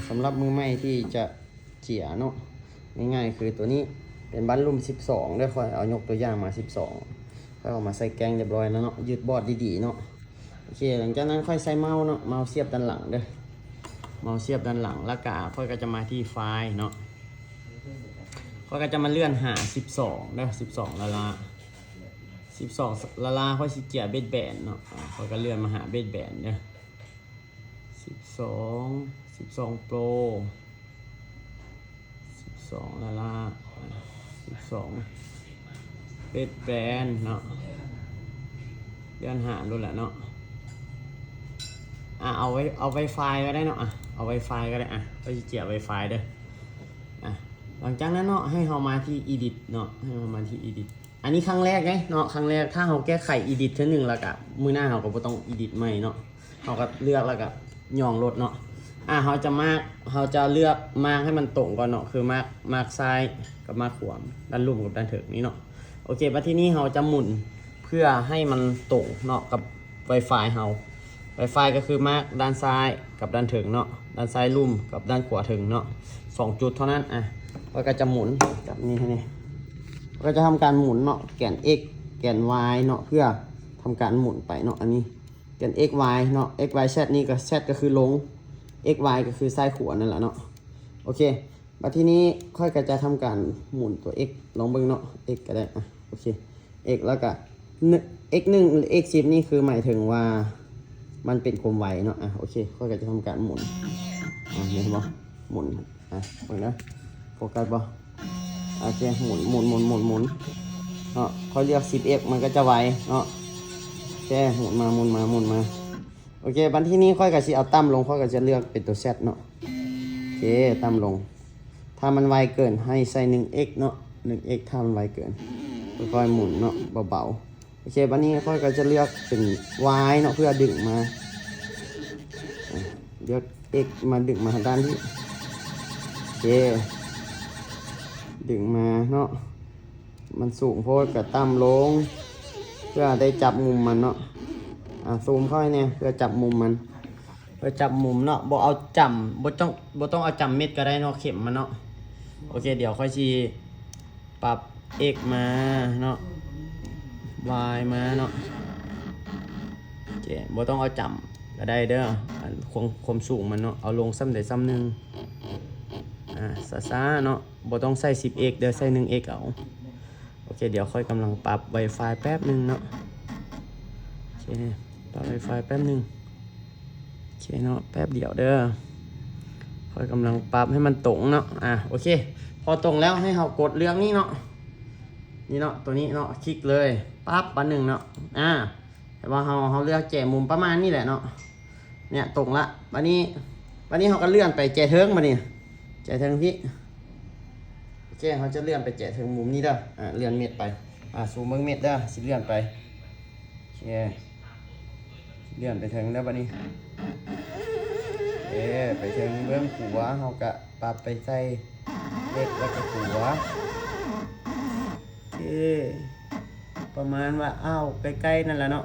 ສຳລັບມືໃໝ່ທີ່ຈະເຈຍເນາະ ງ່າຍໆຄືຕົວນີ້ເປັນບັ້ນລຸ່ມສິບສອງເດີ ຂ້ອຍເອົາຍົກຕົວຢ່າງມາສິບສອງ ຂ້ອຍເອົາມາໃສ່ແກ້ງຮຽບຮ້ອຍແລ້ວເນາະ ຍຶດບອດດີໆເນາະ. ໂອເຄ ຫຼັງຈາກນັ້ນຂ້ອຍໃສ່ເມົາເນາະ ເມົາສຽບດ້ານຫຼັງເດີ ເມົາສຽບດ້ານຫຼັງ ແລ້ວກະຂ້ອຍກໍຈະມາທີ່ໄຟລ໌ເນາະ ຂ້ອຍກໍຈະມາເລື່ອນຫາສິບສອງເດີ ສິບສອງລ້າໆ ສິບສອງລ້າໆ ຂ້ອຍຊິເຈຍເບັດແບນເນາະ ອາ ຂ້ອຍກໍເລື່ອນມາຫາເບັດແບນເດີ ສິບສອງ ສິບສອງໂປຣ ສິບສອງລ້າໆ ສິບສອງເບັດແບນເນາະ ເລື່ອນຫາໂລດແຫຼະເນາະ ອາ ເອົາໄວ ເອົາໄວຟາຍກໍໄດ້ເນາະ ອາ ເອົາໄວຟາຍກໍໄດ້ ອາ ຂ້ອຍຊິເຈຍໄວຟາຍເດີ ອາ ຫຼັງຈາກນັ້ນເນາະ ໃຫ້ເຮົາມາທີ່ອີດິດເນາະ ໃຫ້ເຮົາມາທີ່ອີດິດ ອັນນີ້ຄັ້ງແລກເດ້ເນາະ ຄັ້ງແລກ ຖ້າເຮົາແກ້ໄຂອີດິດເທື່ອໜຶ່ງແລ້ວກະ ມື້ໜ້າເຮົາກໍບໍ່ຕ້ອງອີດິດໃໝ່ເນາະ ເຮົາກໍເລືອກແລ້ວກະຍ່ອງໂລດເນາະ ອາ ເຮົາຈະມາກ ເຮົາຈະເລືອກມາກໃຫ້ມັນຕົງກ່ອນເນາະ ຄືມາກ ມາກຊ້າຍກັບມາກຂວາ ດ້ານລຸ່ມກັບດ້ານເທິງນີ້ເນາະ ໂອເຄ ບັດທີນີ້ເຮົາຈະໝູນເພື່ອໃຫ້ມັນຕົງເນາະກັບໄວຟາຍເຮົາ ໄວຟາຍກໍຄືມາກດ້ານຊ້າຍກັບດ້ານເທິງເນາະ ດ້ານຊ້າຍລຸ່ມກັບດ້ານຂວາເທິງເນາະ ສອງຈຸດເທົ່ານັ້ນ ອາ ຂ້ອຍກໍຈະໝູນ ຈັບນີ້ໃຫ້ແດ່ ຂ້ອຍກໍຈະທຳການໝູນເນາະ ແກນ x ແກນ y ເນາະ ເພື່ອທຳການໝູນໄປເນາະ ອັນນີ້ ແກນ x y ເນາະ x y z ນີ້ກໍ z ກໍຄືລົງ x y ກໍຄືຊ້າຍຂວານັ້ນແຫຼະເນາະ ໂອເຄ ບັດທີນີ້ຂ້ອຍກໍຈະທຳການໝູນຕົວ x ລອງເບິ່ງເນາະ x ກໍໄດ້ ອາ ໂອເຄ x ແລ້ວກໍ x ໜຶ່ງ x ສິບນີ້ຄືໝາຍເຖິງວ່າມັນເປັນຄວາມໄວເນາະ ອາ ໂອເຄ ຂ້ອຍກໍຈະທຳການໝູນ ອາ ເຫັນບໍ່ ໝູນ ອາ ເບິ່ງເດີ ໂຟກັສບໍ່ ໂອເຄ ໝູນ ໝູນ ໝູນ ໝູນ ໝູນເນາະ ຂ້ອຍເລືອກສິບ x ມັນກໍຈະໄວເນາະ ໂອເຄ ໝູນມາ ໝູນມາ ໝູນມາ ໂອເຄ ບັດທີນີ້ຂ້ອຍກໍຊິເອົາຕ່ຳລົງ ຂ້ອຍກໍຈະເລືອກເປັນຕົວ z ເນາະ ໂອເຄ ຕ່ຳລົງ ຖ້າມັນໄວເກີນໃຫ້ໃສ່ໜຶ່ງ x ເນາະ ໜຶ່ງ x ຖ້າມັນໄວເກີນ ຄ່ອຍໆໝູນເນາະ ເບົາໆ ໂອເຄ ບັດນີ້ຂ້ອຍກໍຈະເລືອກເປັນ y ເນາະ ເພື່ອດຶງມາ ອາ ເລືອກ x ມາດຶງມາທາງດ້ານນີ້ ໂອເຄ ດຶງມາເນາະ ມັນສູງໂພດກໍຕ່ຳລົງ ເພື່ອໄດ້ຈັບມຸມມັນເນາະ ອາ ຊູມເຂົ້າໃຫ້ແດ່ ເພື່ອຈັບມຸມມັນ ເພື່ອຈັບມຸມເນາະ ບໍ່ເອົາຈ້ຳ ບໍ່ຕ້ອງ ບໍ່ຕ້ອງເອົາຈ້ຳເມັດກໍໄດ້ເນາະ ເຂັມມັນເນາະ ໂອເຄ ດຽວຂ້ອຍຊິປັບ x ມາເນາະ y ມາເນາະ ໂອເຄ ບໍ່ຕ້ອງເອົາຈ້ຳກໍໄດ້ເດີ ອັນ ຄວາມ ຄວາມສູງມັນເນາະ ເອົາລົງສ່ຳໃດສ່ຳໜຶ່ງ ອາ ຊ້າໆເນາະ ບໍ່ຕ້ອງໃສ່ສິບ x ເດີ ໃສ່ໜຶ່ງ x ເອົາ ໂອເຄ ດຽວຂ້ອຍກຳລັງປັບໄວຟາຍແປັບໜຶ່ງເນາະ ໂອເຄ ປັບໄວຟາຍແປັບໜຶ່ງ ໂອເຄເນາະ ແປັບດຽວເດີ ຂ້ອຍກຳລັງປັບໃຫ້ມັນຕົງເນາະ ອາ ໂອເຄ ພໍຕົງແລ້ວໃຫ້ເຮົາກົດເລືອກນີ້ເນາະ ນີ້ເນາະ ຕົວນີ້ເນາະ ຄລິກເລີຍ ປັບ ບາດໜຶ່ງເນາະ ອາ ແຕ່ວ່າເຮົາ ເຮົາເລືອກແຈມຸມປະມານນີ້ແຫຼະເນາະ ເນຍ ຕົງລະ ບາດນີ້ ບາດນີ້ເຮົາກໍເລື່ອນໄປແຈເທິງ ບາດນີ້ ແຈເທິງພີ້ ໂອເຄ ເຮົາຈະເລື່ອນໄປແຈເທິງມຸມນີ້ເດີ ອາ ເລື່ອນເມັດໄປ ອາ ຊູມເບິ່ງເມັດເດີ ຊິເລື່ອນໄປ ໂອເຄ ເລື່ອນໄປເທິງເດີ ບາດນີ້ ເອີ ໄປເທິງເບື້ອງຂວາ ເຮົາກະປັບໄປໃສ່ x ແລ້ວກະຂວາ ເອີ ປະມານວ່າ ອ້າວ ໃກ້ໆນັ້ນລະເນາະ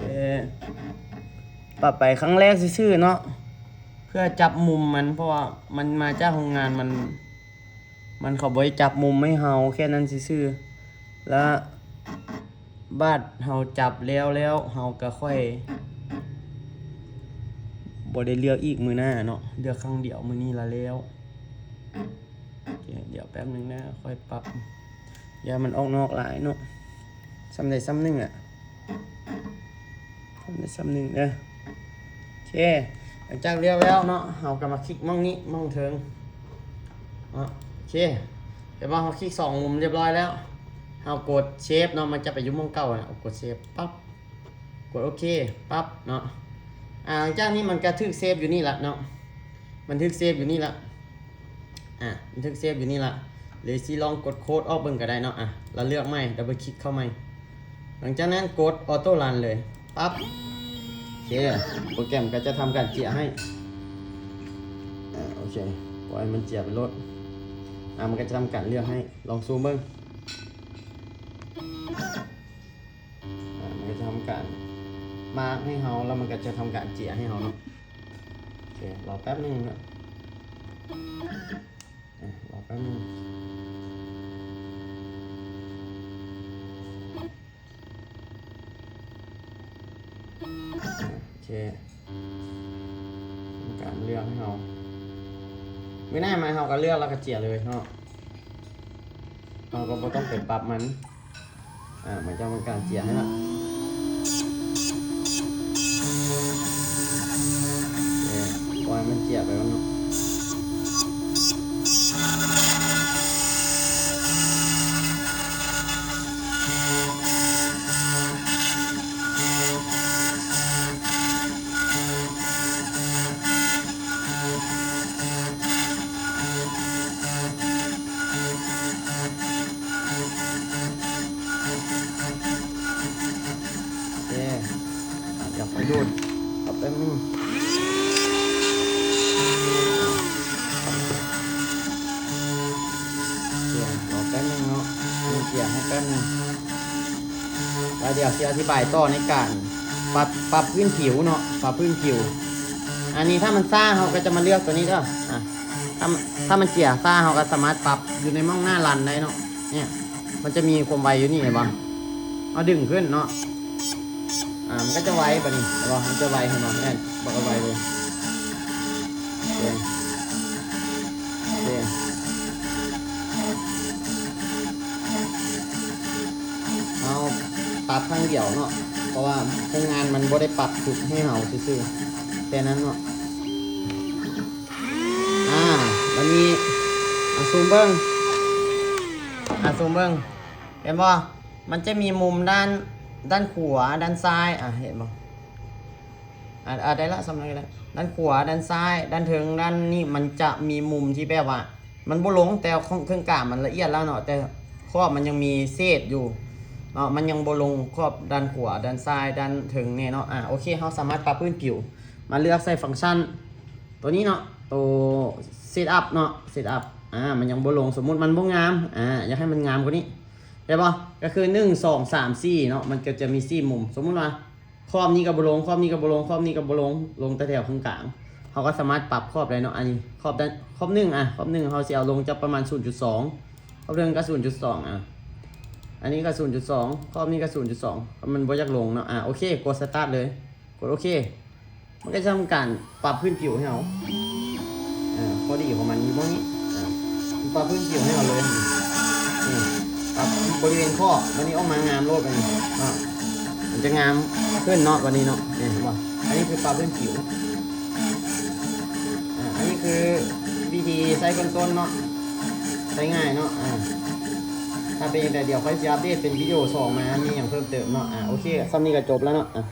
ເອີ ປັບໄປຄັ້ງແລກຊື່ໆເນາະ ເພື່ອຈັບມຸມມັນ ເພາະວ່າມັນມາຈາກໂຮງງານ ມັນ ມັນ ເຂົາບໍ່ໄດ້ຈັບມຸມໃຫ້ເຮົາ ແຄ່ນັ້ນຊື່ໆ ລະບາດເຮົາຈັບແລ້ວແລ້ວ ເຮົາກະຄ່ອຍບໍ່ໄດ້ເລືອກອີກມື້ໜ້າເນາະ ເລືອກຄັ້ງດຽວມື້ນີ້ລະແລ້ວ ໂອເຄ ດຽວແປັບໜຶ່ງເດີ ຄ່ອຍປັບ ຢ່າມັນອອກນອກຫຼາຍເນາະ ສ່ຳໃດສ່ຳໜຶ່ງແຫຼະ ສ່ຳໃດສ່ຳໜຶ່ງເດີ ໂອເຄ ຫຼັງຈາກເລືອກແລ້ວເນາະ ເຮົາກໍມາຄລິກໝ່ອງນີ້ ໝ່ອງເທິງເນາະ ໂອເຄ ແຕ່ວ່າເຮົາຄລິກສອງມຸມຮຽບຮ້ອຍແລ້ວ ເຮົາກົດເຊບເນາະ ມັນຈະໄປຢູ່ໝ່ອງເກົ່ານະ ເຮົາກົດເຊບ ປັບ ກົດໂອເຄ ປັບເນາະ ອາ ຫຼັງຈາກນີ້ມັນກະຖືກເຊບຢູ່ນີ້ລະເນາະ ມັນຖືກເຊບຢູ່ນີ້ລະ ອາ ມັນຖືກເຊບຢູ່ນີ້ລະ ຫຼືຊິລອງກົດໂຄດອອກເບິ່ງກໍໄດ້ເນາະ ອາ ລະເລືອກໃໝ່ ດັບເບິນຄລິກເຂົ້າໃໝ່ ຫຼັງຈາກນັ້ນກົດອໍໂຕ້ຣັນເລີຍ ປັບ ໂອເຄ ໂປຣແກຣມກໍຈະທຳການເຈຍໃຫ້ ອາ ໂອເຄ ປ່ອຍໃຫ້ມັນເຈຍໄປໂລດ ອາ ມັນກໍຈະທຳການເລືອກໃຫ້ ລອງຊູມເບິ່ງ ອາ ມັນກໍຈະທຳການມາກໃຫ້ເຮົາ ແລ້ວມັນກໍຈະທຳການເຈຍໃຫ້ເຮົາເນາະ ໂອເຄ ລໍແປັບໜຶ່ງເນາະ ອາ ລໍແປັບໜຶ່ງ. ໂອເຄ ການເລືອກໃຫ້ເຮົາ ມື້ໜ້າມາເຮົາກໍເລືອກແລ້ວກໍເຈຍເລີຍເນາະ ເຮົາກໍບໍ່ຕ້ອງໄປປັບມັນ ອາ ມັນຈະເປັນການເຈຍໃຫ້ລະ ເອີ ປ່ອຍມັນເຈຍໄປກ່ອນເນາະ. ໂອເຄ ດຽວຂ້ອຍດູດ ເອົາແປັບໜຶ່ງ ໂອເຄ ລໍແປັບໜຶ່ງເນາະ ເຈີໃຫ້ແປັບໜຶ່ງ ແລ້ວດຽວຊິອະທິບາຍຕໍ່ໃນການປັບ ປັບພື້ນຜິວເນາະ ປັບພື້ນຜິວ. ອັນນີ້ຖ້າມັນຊ້າເຮົາກໍຈະມາເລືອກຕົວນີ້ເດີ ອາ ຖ້າ ຖ້າມັນເຈຍຊ້າເຮົາກໍສາມາດປັບຢູ່ໃນໝ້ອງໜ້າລັນໄດ້ເນາະ ເນຍ ມັນຈະມີຄວາມໄວຢູ່ນີ້ ເຫັນບໍ່ ເຮົາດຶງຂຶ້ນເນາະ ອາ ມັນກໍຈະໄວບາດນີ້ ເຫັນບໍ່ ມັນຈະໄວ ເຫັນບໍ່ ແມ່ນ ບັກໄວເລີຍ ໂອເຄ ໂອເຄ ເຮົາປັບຄັ້ງດຽວເນາະ ເພາະວ່າໂຮງງານມັນບໍ່ໄດ້ປັບຈຸດໃຫ້ເຮົາຊື່ໆ ແຄ່ນັ້ນເນາະ. ອາ ບາດນີ້ ອາ ຊູມເບິ່ງ ອາ ຊູມເບິ່ງ ເຫັນບໍ່ ມັນຈະມີມຸມດ້ານ ດ້ານຂວາ ດ້ານຊ້າຍ ອາ ເຫັນບໍ່ ອາ ອາ ໄດ້ລະ ສ່ຳນັ້ນກໍໄດ້ ດ້ານຂວາ ດ້ານຊ້າຍ ດ້ານເທິງ ດ້ານນີ້ ມັນຈະມີມຸມທີ່ແບບວ່າ ມັນບໍ່ລົງ ແຕ່ເຄິ່ງກາງມັນລະອຽດແລ້ວເນາະ ແຕ່ຂອບມັນຍັງມີເສດຢູ່ເນາະ ມັນຍັງບໍ່ລົງຂອບດ້ານຂວາ ດ້ານຊ້າຍ ດ້ານເທິງແນ່ເນາະ. ອາ ໂອເຄ ເຮົາສາມາດປັບພື້ນຜິວ ມາເລືອກໃສ່ຟັງຊັນຕົວນີ້ເນາະ ໂຕເຊດອັບເນາະ ເຊດອັບ ອາ ມັນຍັງບໍ່ລົງ ສົມມຸດມັນບໍ່ງາມ ອາ ຢາກໃຫ້ມັນງາມກວ່ານີ້ ໄດ້ບໍ່ ກໍຄື ໜຶ່ງ ສອງ ສາມ ສີ່ ເນາະ ມັນກໍຈະມີສີ່ມຸມ ສົມມຸດວ່າ ຂອບນີ້ກໍບໍ່ລົງ ຂອບນີ້ກໍບໍ່ລົງ ຂອບນີ້ກໍບໍ່ລົງ ລົງແຕ່ແຖວເຄິ່ງກາງ ເຮົາກໍສາມາດປັບຂອບໄດ້ເນາະ. ອັນນີ້ຂອບດ້ານ ຂອບໜຶ່ງ ອາ ຂອບໜຶ່ງ ເຮົາຊິເອົາລົງຈັກປະມານ ສູນຈຸດສອງ ຂອບເທິງກໍ ສູນຈຸດສອງ ອາ ອັນນີ້ກໍ ສູນຈຸດສອງ ຂອບນີ້ກໍ ສູນຈຸດສອງ ມັນບໍ່ຢາກລົງເນາະ. ອາ ໂອເຄ ກົດສະຕາດເລີຍ ກົດໂອເຄ ມັນກໍຈະທຳການປັບພື້ນຜິວໃຫ້ເຮົາ ເອີ ພໍດີຂອງມັນຢູ່ບ່ອນນີ້ ເອີ ມັນປັບພື້ນຜິວໃຫ້ເຮົາເລີຍ ນີ້ ປັບບໍລິເວນຂອບ ບັດນີ້ອອກມາງາມໂລດ ບັດນີ້ເນາະ ມັນຈະງາມຂຶ້ນເນາະ ບັດນີ້ເນາະ ນີ້ເຫັນບໍ່ ອັນນີ້ຄືປັບພື້ນຜິວ ອາ ອັນນີ້ຄືວິທີໃຊ້ເບື້ອງຕົ້ນເນາະ ໃຊ້ງ່າຍເນາະ. ອາ ຖ້າເປັນຈັ່ງໃດ ດຽວຂ້ອຍຊິອັບເດດເປັນວິດີໂອສອງມາ ມີຫຍັງເພີ່ມເຕີມເນາະ. ອາ ໂອເຄ ສ່ຳນີ້ກໍຈົບແລ້ວເນາະ ອາ.